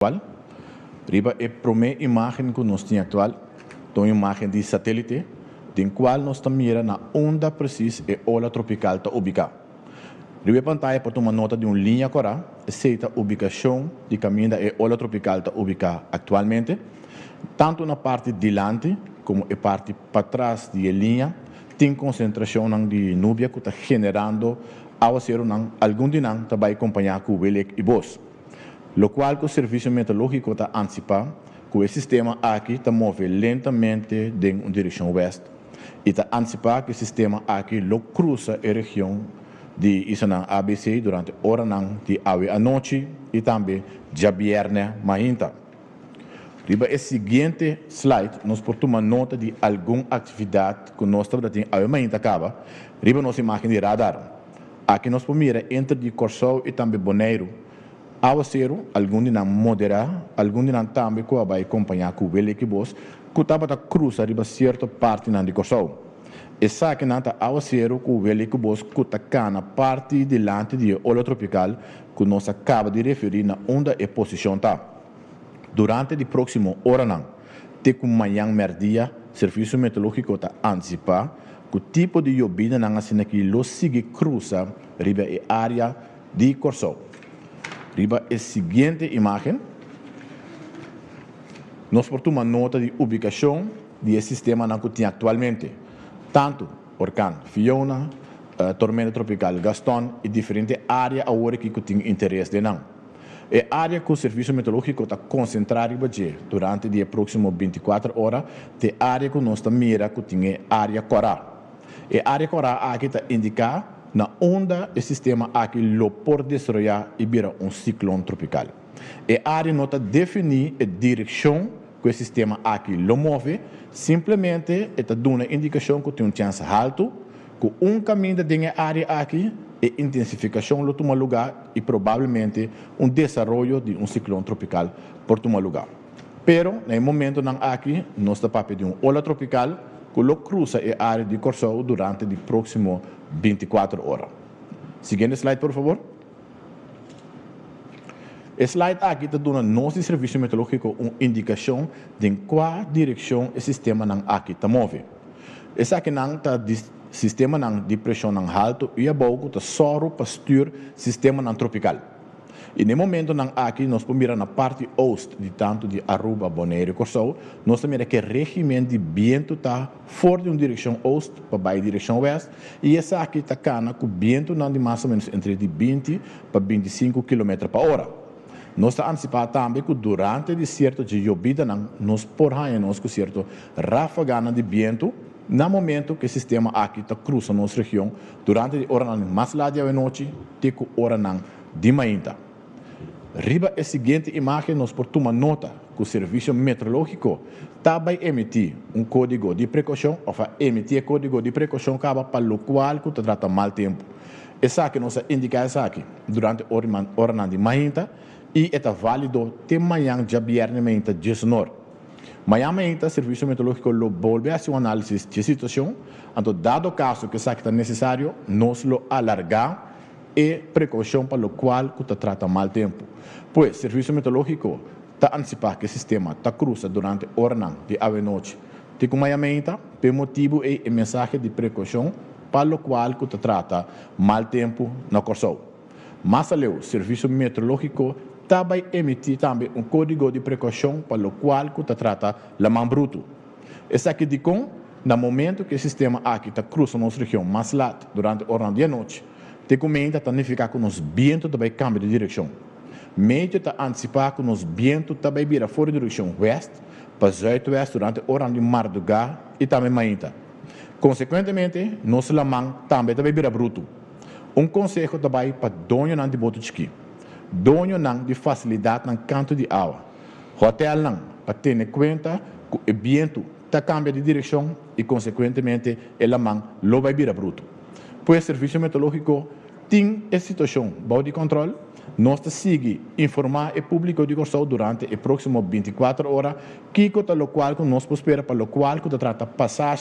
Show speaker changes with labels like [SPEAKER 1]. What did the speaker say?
[SPEAKER 1] Aktual. Riba e promé imágen ku nos tin aktual, ta un imágen di satélite den kual nos ta mira na unda presis e ola tropikal ta ubiká. Riba e pantaya por tuma nota di un liña kòrá, esei ta ubikashon di kaminda e ola tropikal ta ubiká aktualmente. Tantu na parti dilanti komo e parti patras di e liña tin konsentrashonnan di nubia ku ta generando awaserunan, algun di nan ta bai kompañá ku welek i bos. Lokual ku Servisio Meteorológiko ta antisipá ku e sistema aki ta move lentamente den un direkshon wèst i ta antisipá ku e sistema aki lo krusa e region di islanan ABC durante oranan di awe anochi i tambe djabièrnè mainta. Riba e siguiente slide nos por tuma nota di algun aktividat ku nos tabata tin awe mainta kaba riba nos imágen di radar. Aki nos por mira entre di Kòrsou i tambe Boneiru Awaseru, algun di nan moderá, algun di nan tambe ku a bai kompañá ku Willie Kibos, ku tabata krusa riba sierto partinan di Kòrsou. Esakinan ta awaseru ku Willie Kibos ku ta kana parti dilanti di e ola tropikal ku nos a kaba di referí na unda e posishon ta. Durante di próksimo oranan te ku mañan mèrdia, Servisio Meteorológiko ta antisipá ku tipo di yobidanan asin'aki lo sigui krusa riba e área di Kòrsou. Riba e siguiente imágen nos por tuma nota di ubikashon di e sistemanan ku tin aktualmente, tantu orkan Fiona, tormenta tropikal Gaston i diferente área awor aki ku tin interes den nan. E área ku Servisio Meteorológiko ta konsentrá riba dje durante di e próksimo 24 ora ta e área ku nos ta mira ku tin e área kòrá. E área kòrá aki ta indiká na unda e sistema aki lo por desaroyá i bira un siklon tropikal. E área no ta definí e direkshon ku e sistema aki lo move, simplemente e ta duna indikashon ku tin un chèns haltu ku un kaminda den e área aki e intensifikashon lo tuma lugá i probablemente un desaroyo di un siklon tropikal por tuma lugá. Pero na e momentonan aki nos ta papia di un ola tropikal ku lo krusa e área di Kòrsou durante di próksimo 24 ora. Siguiente slide por fabor. E slide aki ta duna nos di Servisio Meteorológiko un indikashon den kua direkshon e sistemanan aki ta move. Esakinan ta sistemanan di preshonnan haltu i abou ku ta sòru pa stür sistemanan tropikal. I na e momentonan aki nos por mira na parti oost di tantu di Aruba, Boneiru i Kòrsou, nos ta mira ku e régimen di bientu ta for di un direkshon oost pa bai direkshon wèst i esaki ta kana ku bientunan di mas o ménos entre di 20 pa 25 kilometer pa ora. Nos ta antisipá tambe ku durante di sierto dje yobidanan nos por haña nos ku sierto ráfaganan di bientu na momento ku e sistema aki ta krusa nos region durante di oranan di mas lat di awenochi te ku oranan di mainta. Riba e siguiente imágen nos por tuma nota ku Servisio Meteorológiko ta bai emití un kódigo di prekoushon òf a emití e kódigo di prekoushon kaba pa lokual ku ta trata mal tempu. Esaki nos a indiká esaki durante oranan di mainta i e ta válido te mañan djabièrnè mainta 10 or. Mañan mainta Servisio Meteorológiko lo bolbe hasi un análisis di e situashon, anto dado kaso ku esaki ta nesesario nos lo alargá e prekoushon pa lokual ku ta trata mal tempu. Pues Servisio Meteorológiko ta antisipá ku e sistema ta krusa durante oranan di awenochi te ku mañan mainta, p'e motibu ei e mensahe di prekoushon pa lokual ku ta trata mal tempu na Kòrsou. Mas aleu, Servisio Meteorológiko ta bai emití tambe un kódigo di prekoushon pa lokual ku ta trata laman brutu. Esaki dikon na momento ku e sistema aki ta krusa nos region mas lat durante oranan di anochi, te ku mainta ta nifiká ku nos bientu ta bai kambia di direkshon. Meteo ta antisipá ku nos bientu ta bai bira for di direkshon wèst pa zùitwèst durante oranan di mardugá i tambe mainta. Konsekuentemente, nos laman tambe ta bai bira brutu. Un konseho ta bai pa doñonan di boto chikí, doñonan di fasilidatnan kantu di awa, hotèlnan pa tene kuenta ku e bientu ta kambia di direkshon i konsekuentemente e laman lo bai bira brutu. Pues Servisio Meteorológiko tin e situashon bou di kòntròl. Nos ta sigui informá e públiko di Kòrsou durante e próksimo 24 ora kiko ta lokual ku nos por spera pa lokual ku ta trata pasashi.